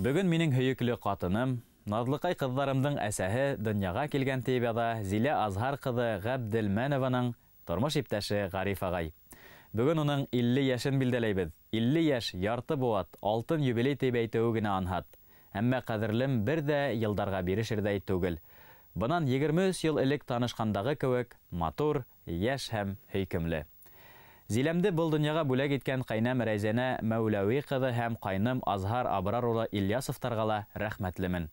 Бөгөн минең һөйөклө ҡатыным, наҙлыҡай ҡыҙҙарымдың әсәһе донъяға килгән тип яҙа Зилә Азһар ҡыҙы Ғәбделмәнованың тормош иптәше Ғариф ағай. Бөгөн уның 50 йәшен билдәләйбеҙ. 50 йәш ярты быуат, алтын юбилей тип әйтеүе генә анһат. Әммә ҡәҙерлем бер ҙә йылдарға бирешерҙәй түгел. Бынан 23 йыл элек танышҡандағы кеүек матур, йәш һәм һөйкөмлө. Зиләмде был донъяға бүләк иткән ҡәйнәм Рәйзәнә Мәүләүи ҡыҙы һәм ҡайным Азһар Абрар улы Ильясовтарға ла рәхмәтлемен.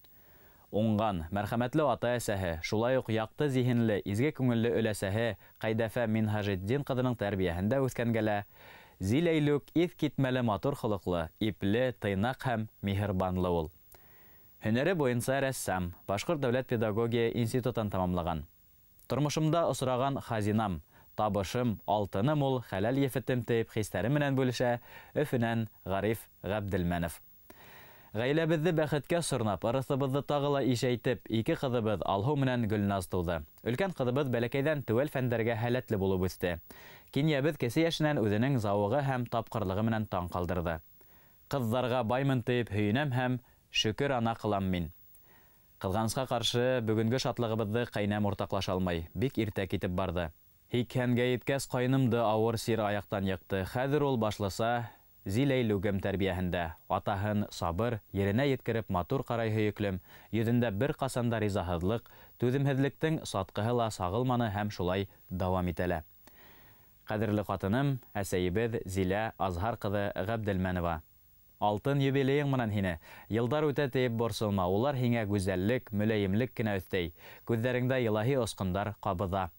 Уңған, мәрхәмәтле ата-әсәһе, шулай уҡ яҡты зиһенле, изге күңелле өләсәһе Ҡәйҙәфә Минһажетдин ҡыҙының тәрбиәһендә үҫкәнгә лә Зиләйлүк иҫ китмәле матур холоҡло, ипле, тыйнаҡ һәм миһырбанлы ул. Һөнәре буйынса рәссам, Башҡорт дәүләт педагогия институтын тамамлаған. Тормошомда осраған хазинам, табышым, алтыным ул, хәләл ефетем тип хистәре менән бүлешә Өфөнән Ғариф Ғәбделмәнов. Ғаиләбеҙҙе бәхеткә сорнап, ырыҫыбыҙҙы тағы ла ишәйтеп, ике ҡыҙыбыҙ Алһыу менән Гөлназ тыуҙы. Өлкән ҡыҙыбыҙ бәләкәйҙән теүәл фәндәргә һәләтле булып үҫте. Кинйәбеҙ кесе йәшенән үҙенең зауығы һәм тапҡырлығы менән таң ҡалдырҙы. Ҡыҙҙарға баймын тип һөйөнәм һәм шөкөр ана ҡылам мин. Ҡыҙғанысҡа ҡаршы, бөгөнгө шатлығыбыҙҙы ҡәйнәм уртаҡлаша алмай, бик иртә китеп барҙы. 80-гә еткәс ҡайнымды ауыр сир аяҡтан йыҡты. Хәҙер ул башлыса Зиләйлүгем тәрбиәһендә. Атаһын сабыр, еренә еткереп матур ҡарай һөйөклөм, йөҙөндә бер ҡасан да ризаһыҙлыҡ, түҙемһеҙлектең сатҡыһы ла сағылманы һәм шулай дауам итә лә. Ҡәҙерле ҡатыным, әсәйебеҙ Зилә Азһар ҡыҙы Ғәбделмәнова. Алтын юбилейың менән һине. Йылдар үтә тиеп борсолма, улар һиңә гүзәллек, мөләйемлек кенә өҫтәй. Күҙҙәреңдә илаһи осҡондар ҡабыҙа.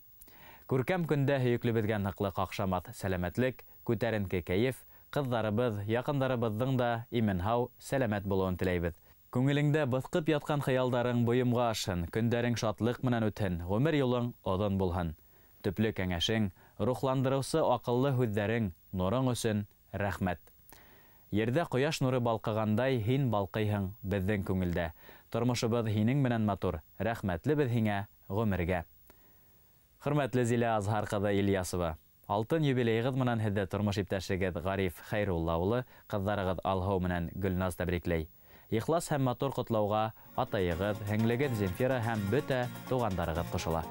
Күркәм көндә һөйөклөбөҙгә ныҡлы ҡаҡшамаҫ сәләмәтлек, күтәренке кәйеф, ҡыҙҙарыбыҙ, яҡындарыбыҙҙың да имен-һау, сәләмәт булыуын теләйбеҙ. Күңелеңдә быҫҡып ятҡан хыялдарың бойомға ашһын, көндәрең шатлыҡ менән үтһен, ғүмер юлың оҙон булһын. Төплө кәңәшең, рухландырыусы аҡыллы һүҙҙәрең, нурың өсөн рәхмәт. Ерҙә ҡояш нуры балҡығандай һин балҡыйһың беҙҙең күңелдә. Тормошобоҙ һинең менән матур, рәхмәтлебеҙ һиңә ғүмергә. Хөрмәтле Зилә Азһар ҡыҙы Ильясова, алтын юбилейығыҙ менән һеҙҙе тормош иптәшегеҙ Ғариф Хәйрулла улы, ҡыҙҙарығыҙ Алһыу менән Гөлназ тәбрикләй. Ихлас һәм матур ҡотлауға атайығыҙ, һеңлегеҙ Земфира һәм бөтә туғандарығыҙ ҡушыла.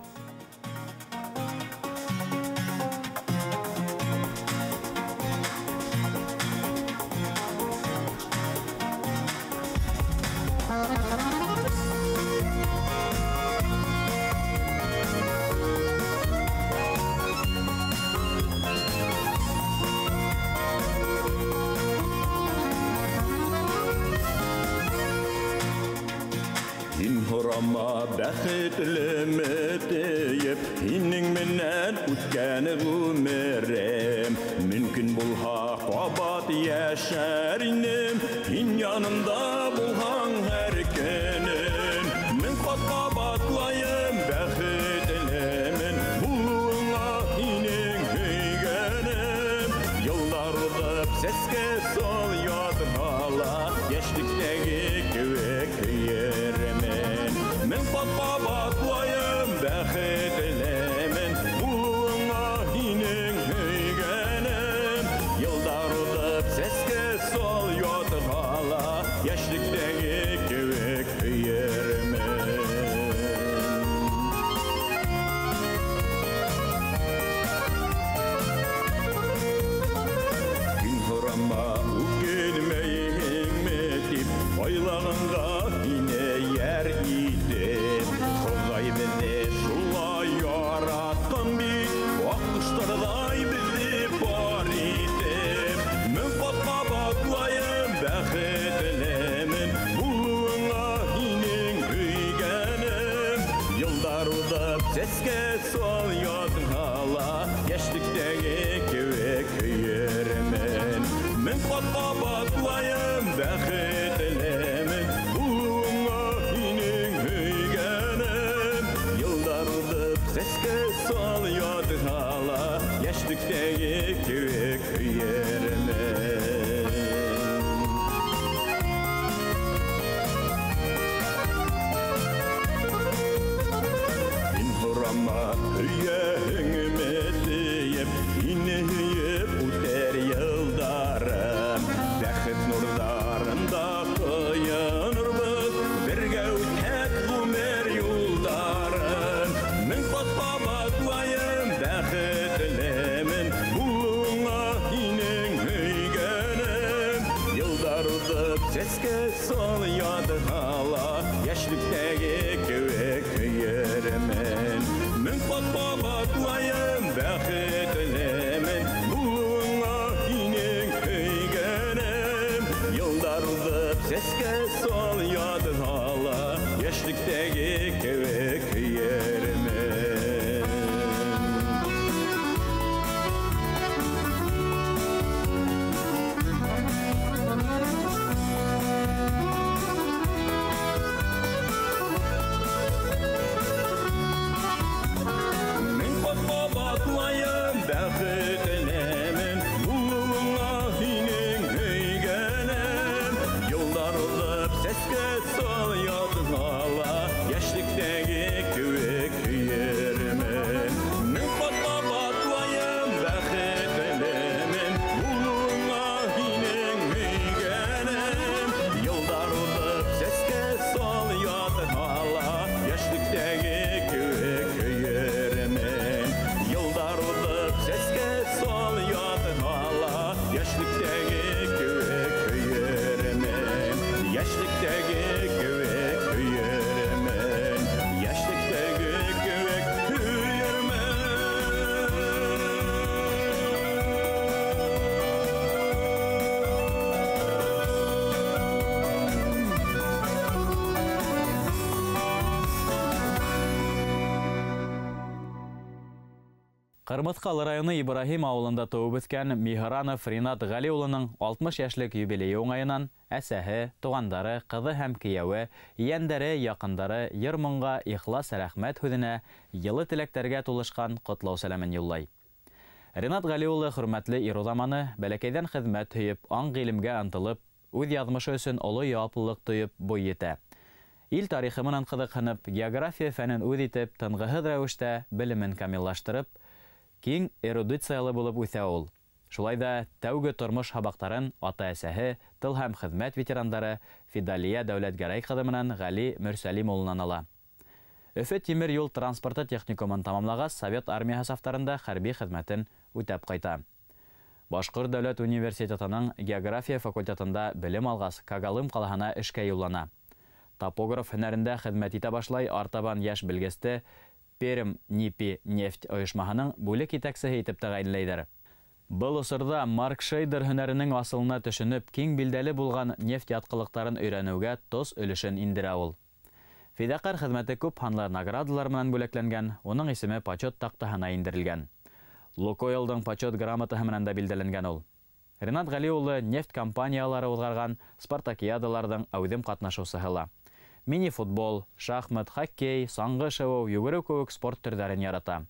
Һорама бәхетлеме тиеп, һинең менән үткән ғүмерем. Мөмкин булһа ҡабат йәшәр инем, һин янымда булһаң һәр көнөм. Мең ҡат ҡабатлайым бәхетлемен, булыуыңа һинең һөйгәнем. Йылдар уҙып сәскә сал ятһа ла, йәшлектәге кеүек һөйөрмөн. Мең ҡат ҡабатлайым бәхетлемен, булыуыңа һинең һөйгәнем. Йылдар уҙып сәскә сал ятһа ла, йәшлектәге кеүек һөйөрмөн. Һин һорама үкенмәйһеңме тип, айлағанға һине йәр итеп. Хоҙай беҙҙе шулай яратҡан бит, аҡ ҡоштарҙай беҙҙе пар итеп. Мең ҡат ҡабатлайым бәхетлемен, булыуыңа һинең һөйгәнем. Йылдар уҙып сәскә сал ятһа ла, йәшлектәге кеүек һөйөрмөн. Мең ҡат ҡабатлайым бәхетлемен, булыуыңа һинең һөйгәнем. Йылдар уҙып сәскә сал ятһа ла, йәшлектәге кеүек һөйөрмөн. Һин һорама һөйәһеңме тиеп, һине һөйөп үтәр йылдарым. Бәхет нурҙарында сәскә сал ядыһа йәшлектәге кеүек һөйөрмөн. Мең ҡат ҡабатлайым бәхетлемен, булыуыңа һинең һөйгәнем. Йылдар уҙып сәскә сал ядыһа йәшлектәге кеүек һөйөрмөн. Мең ҡат ҡабатлайым бәхетлемен, булыуыңа һинең һөйгәнем. Йылдар уҙып сәскә сал ядыһа йәшлектәге кеүек һөйөрмөн. Мең ҡат ҡабатлайым бәхетлемен, булыуыңа һинең һөйгәнем. Йылдар уҙып сәскә сал ядыһа йәшлектәге кеүек һөйөрмөн. Йылдар уҙып сәскә сал ядыһа йәшлектәге кеүек һөйөрмөн. Йәшлектәге кеүек һөйөрмөн. Йәшлектәге кеүек һөйөрмөн. Ҡырмыҫҡалы районы Ибраһим ауылында тыуып үҫкән Миһранов Ринат Ғәли улының 60 йәшлек юбилейы уңайынан әсәһе, туғандары, ҡыҙы һәм кейәүе, ейәндәре, яҡындары йыр-моңға ихлас рәхмәт һүҙенә, йылы теләктәргә тулышҡан ҡотлау сәләмен юллай. Ринат Ғәли улы хөрмәтле ир уҙаманы, бәләкәйҙән хеҙмәт һөйөп, аң ғилемгә ынтылып, үҙ яҙмышы өсөн оло яуаплылыҡ тойоп буй етә. Ил тарихы менән ҡыҙыҡһынып, география фәнен үҙ итеп, тынғыһыҙ рәүештә белемен камиллаштырып, киң эрудициялы булып үҫә ул. Шулай да тәүге тормош һабаҡтарын ата-әсәһе, тыл һәм хеҙмәт ветерандары Фидалия Дәүләтгәрәй ҡыҙы менән Ғәли Мөрсәлим улынан ала. Өфө тимер юл транспорты техникумын тамамлағас, Совет армияһы сафтарында хәрби хеҙмәтен үтәп ҡайта. Башҡорт дәүләт университетының география факультетында белем алғас, Когалым ҡалаһына эшкә юллана. Топограф һөнәрендә хеҙмәт итә башлай, артабан йәш белгесте Пермь НИПИ нефть ойошмаһының бүлек етәксеһе итеп тәғәйенләйҙәр. Был осорҙа Марк Шейдер һөнәренең асылына төшөнөп, киң билдәле булған нефть ятҡылыҡтарын өйрәнеүгә тос өлөшөн индерә ул. Фиҙаҡәр хеҙмәте күп һанлы наградалар менән бүләкләнгән, уның исеме почет таҡтаһына индерелгән. Лукойлдың почет грамотаһы менән дә билдәләнгән ул. Ринат Ғәли улы нефть компаниялары уҙғарған спартакиадаларҙың әүҙем ҡатнашыусыһы ла. Мини-футбол, шахмат, хоккей, саңғы шыуыу, йүгереү кеүек спорт төрҙәрен ярата.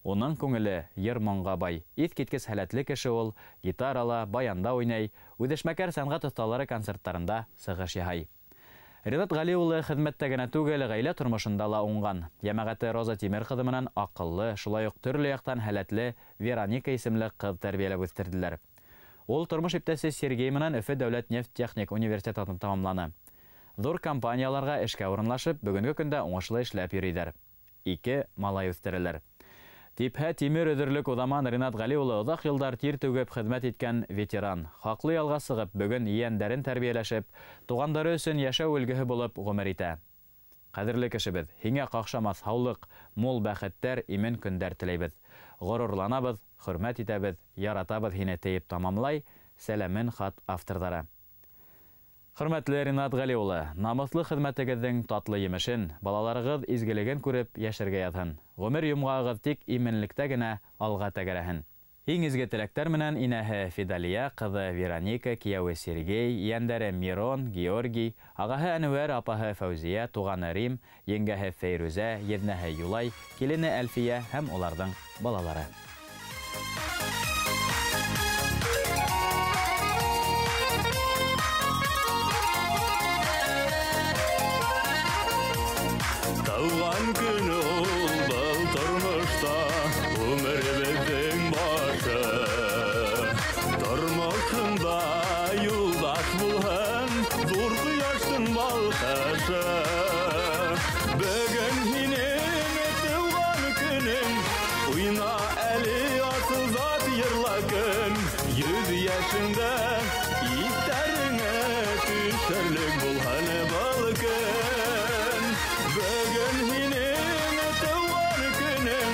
Уның күңеле йыр-моңға бай. Иҫ киткес һәләтле кеше ул, гитарала, баянда уйнай, үҙешмәкәр сәнғәт оҫталары концерттарында сығыш яһай. Ринат Ғәли улы хеҙмәттә генә түгел, ғаилә тормошонда ла уңған. Йәмәғәте Роза Тимер ҡыҙы менән аҡыллы, шулай уҡ төрлө яҡтан һәләтле Вероника исемле ҡыҙ тәрбиәләп үҫтерҙеләр. Ул тормош иптәше Сергей менән Өфө дәүләт нефть техник университетын тамамланы. Ҙур компанияларға эшкә урынлашып, бөгөнгө көндә уңышлы эшләп йөрөйҙәр. 2 малай үҫтерәләр. Типһә тимер өҙөрлөк уҙаман Ринат Ғәли улы оҙаҡ йылдар тир түгеп хеҙмәт иткән ветеран. Хаҡлы ялға сығып, бөгөн ейәндәрен тәрбиәләшеп, туғандары өсөн йәшәү өлгөһө булып ғүмер итә. Ҡәҙерле кешебеҙ, һиңә ҡаҡшамаҫ һаулыҡ, мул бәхеттәр, имен көндәр теләйбеҙ. Ғорурланабыҙ, хөрмәт итәбеҙ, яратабыҙ һине, тейеп тамамлай сәләмен хат авторҙары. Хөрмәтле Ринат Ғәли улы, намыҫлы хеҙмәтегеҙҙең татлы емешен, балаларығыҙ изгелеген күреп йәшәргә яҙһын. Ғүмер йомғағығыҙ тик именлектә генә алға тәгәрәһен. Иң изге теләктәр менән инәһе Фидалия, ҡыҙы Вероника, кейәүе Сергей, ейәндәре Мирон, Георгий, ағаһы Әнүәр, апаһы Фәүзиә, туғаны Рим, еңгәһе Фәйрүзә, еҙнәһе Юлай, килене Әлфиә һәм уларҙың балалары. Тыуған көн ул был тормошта ғүмеребеҙҙең башы. Тормошонда юлдаш булһын ҙур ҡояштың балҡышы. Бөгөн һинең тыуған көнөң, уйна әле асыл зат йырла көн. 100 йәшеңдә иҫтәреңә төш төшәрлек булһын был көн. Бөгөн һинең тыуған көнөң,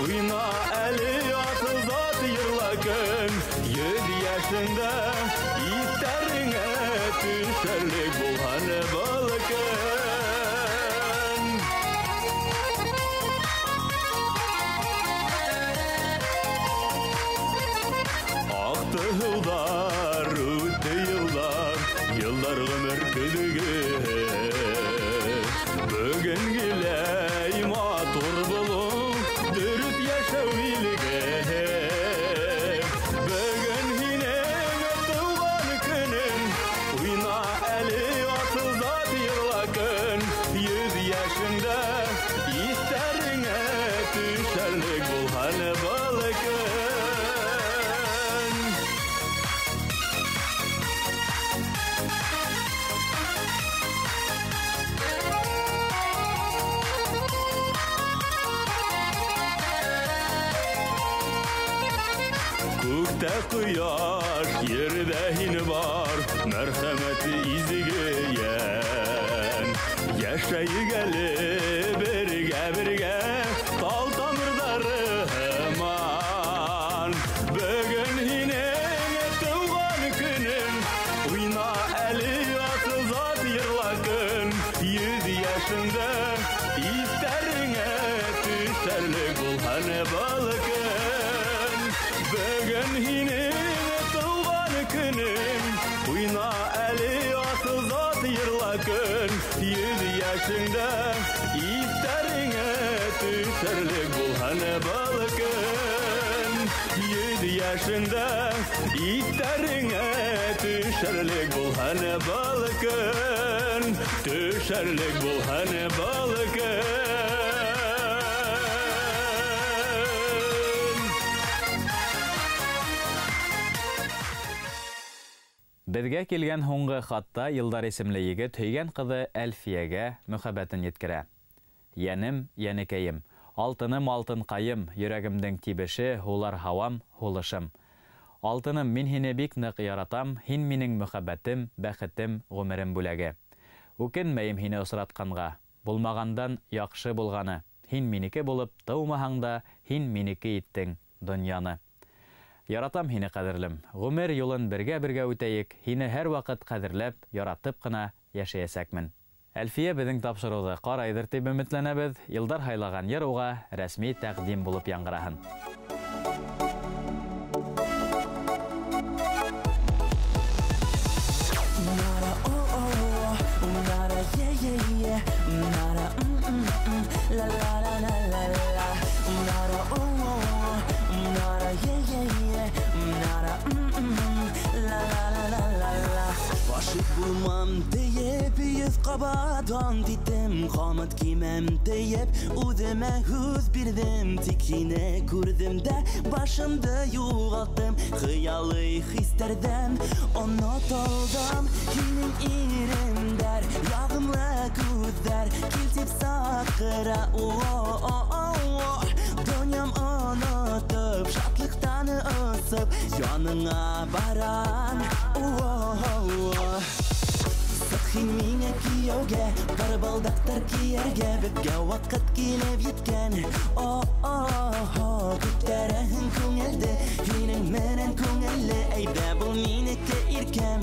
уйна әле асыл зат йырла көн. 100 йәшеңдә иҫтәреңә төшәрлек булһын был көн. Аҡты һыуҙар, үтте йылдар, йылдар ғүмер көҙгөһө. Бөгөнгөләй матур булыу, дөрөҫ йәшәү билгеһе. Бөгөн һинең тыуған көнөң, уйна әле асыл зат йырла көн. 100 йәшеңдә иҫтәреңә төшәрлек булһын был көн. Күктә ҡояш, ерҙә һин бар, мәрхәмәте изге йән. Йәшәйек әле бергә-бергә, тал тамырҙары һыман. Бөгөн һинең тыуған көнөң, уйна әле асыл зат йырла көн. 100 йәшеңдә иҫтәреңә төшәрлек булһын был көн. Бөгөн һинең тыуған көнөң, уйна әле асыл зат йырла көн. 100 йәшеңдә иҫтәреңә төшәрлек булһын был көн. 100 йәшеңдә иҫтәреңә төшәрлек булһын был көн. Төшәрлек булһын был көн. Беҙгә килгән һуңғы хатта Илдар исемле егет һөйгән ҡыҙы Әлфиәгә мөхәббәтен еткерә. Йәнем, йәнекәйем, алтыным, алтынҡайым, йөрәгемдең тибеше, һулар һауам, һулышым. Алтыным, мин һине бик ныҡ яратам, һин минең мөхәббәтем, бәхетем, ғүмерем бүләге. Үкенмәйем һине осратҡанға, булмағандан яҡшы булғаны. Һин минеке булып тыумаһаң да, һин минеке иттең донъяны. Яратам һине, ҡәҙерлем. Ғүмер юлын бергә-бергә үтәйек, һине һәр ваҡыт ҡәҙерләп, яратып ҡына йәшәйәсәкмен. Әлфиә беҙҙең тапшырыуҙы ҡарайҙыр тип өмөтләнәбеҙ. Илдар һайлаған йыр уға рәсми тәҡдим булып яңғыраһын. Ғашиҡ булмам тейеп, 100 ҡабат ант иттем, ҡамыт кимәм тейеп, үҙемә һүҙ бирҙем. Тик һине күрҙем дә башымды юғалттым, хыялый хистәрҙән онотолдом. Һинең ирендәр, яғымлы күҙҙәр, кил тип саҡыра, донъям онотоп, шатлыҡтан осоп, яныңа барам. Сыҡ һин миңә кейәүгә, барбалдаҡтар кейәргә, беҙгә ваҡыт килеп еткән. Күтәрәһең күңелде, һинең менән күңелле, әйҙә был минеке иркәм.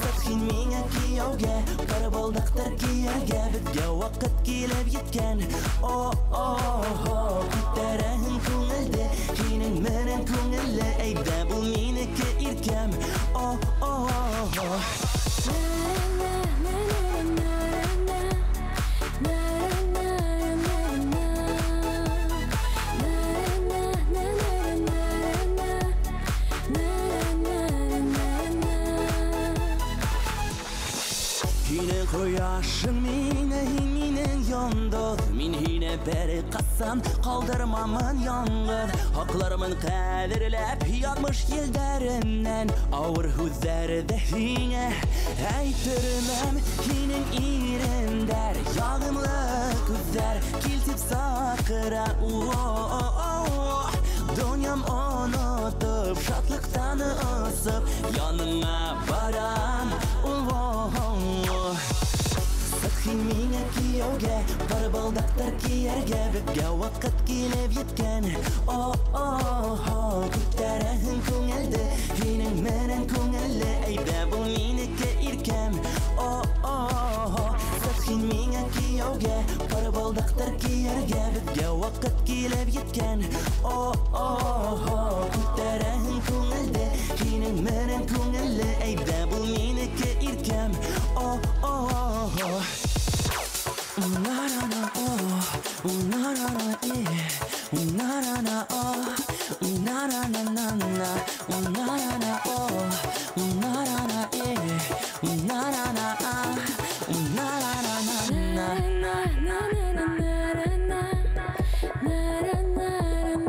Сыҡ һин миңә кейәүгә, барбалдаҡтар кейәргә, беҙгә ваҡыт килеп еткән. Күтәрәһең күңелде, һинең менән күңелле, әйҙә был минеке иркәм. Һинең ҡояшың мине, һин минең йондоҙ. Мин һине бер ҡасан ҡалдырмамын яңғыҙ. Һаҡлармын ҡәҙерләп яҙмыш елдәренән. Ауыр һүҙҙәрҙе һиңә әйтермәм. Һинең ирендәр, яғымлы күҙҙәр, кил тип саҡыра. Донъям онотоп, шатлыҡтан осоп, яныңа барам. Сыҡ һин миңә кейәүгә, пар балдаҡтар кейәргә, беҙгә ваҡыт килеп еткән. О-о-о, күтәрәһең күңелде, һинең менән күңелле, әйҙә был минеке иркәм. О-о-о, сыҡ һин миңә кейәүгә, пар балдаҡтар кейәргә, беҙгә ваҡыт килеп еткән. О-о-о, күтәрәһең күңелде, һинең менән күңелле, әйҙә был минеке иркәм. О-о-о. Na na oh, na na na eh, na na na oh, na na na na na, na na na oh, na na na eh, na na na ah, na na na na na. Na na na na na na na na na na na na na.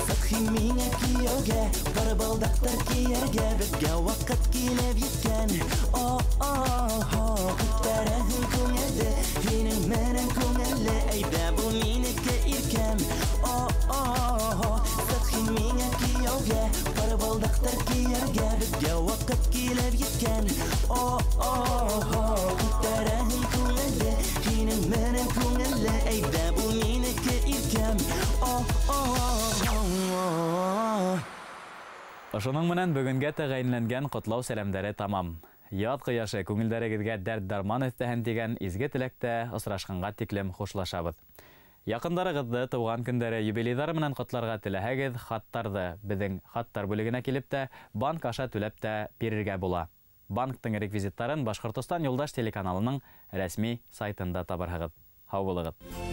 Сыҡ һин миңә кейәүгә, пар балдаҡтар кейәргә, беҙгә ваҡыт килеп еткән. О-о-о, күтәрәһең күңелде, һинең менән күңелле, әйҙә был минеке иркәм. О-о-о, сыҡ һин миңә кейәүгә, пар балдаҡтар кейәргә, беҙгә ваҡыт килеп еткән. О-о-о, күтәрәһең күңелде, һинең менән күңелле, әйҙә был минеке иркәм. О-о-о. Ошоноң менән бөгөнгә тәғәйенләнгән ҡотлау сәләмдәре тамам. Яҙ ҡояшы күңелдәрегеҙгә дәрт-дарман өҫтәһен тигән изге теләктә осрашҡанға тиклем хушлашабыҙ. Яҡындарығыҙҙы тыуған көндәре, юбилейҙары менән ҡотларға теләһәгеҙ, хаттарҙы беҙҙең хаттар бүлегенә килеп тә, банк аша түләп тә бирергә була. Банктың реквизиттарын Башҡортостан Юлдаш телеканалының рәсми сайтында табырһығыҙ. Һау булығыҙ.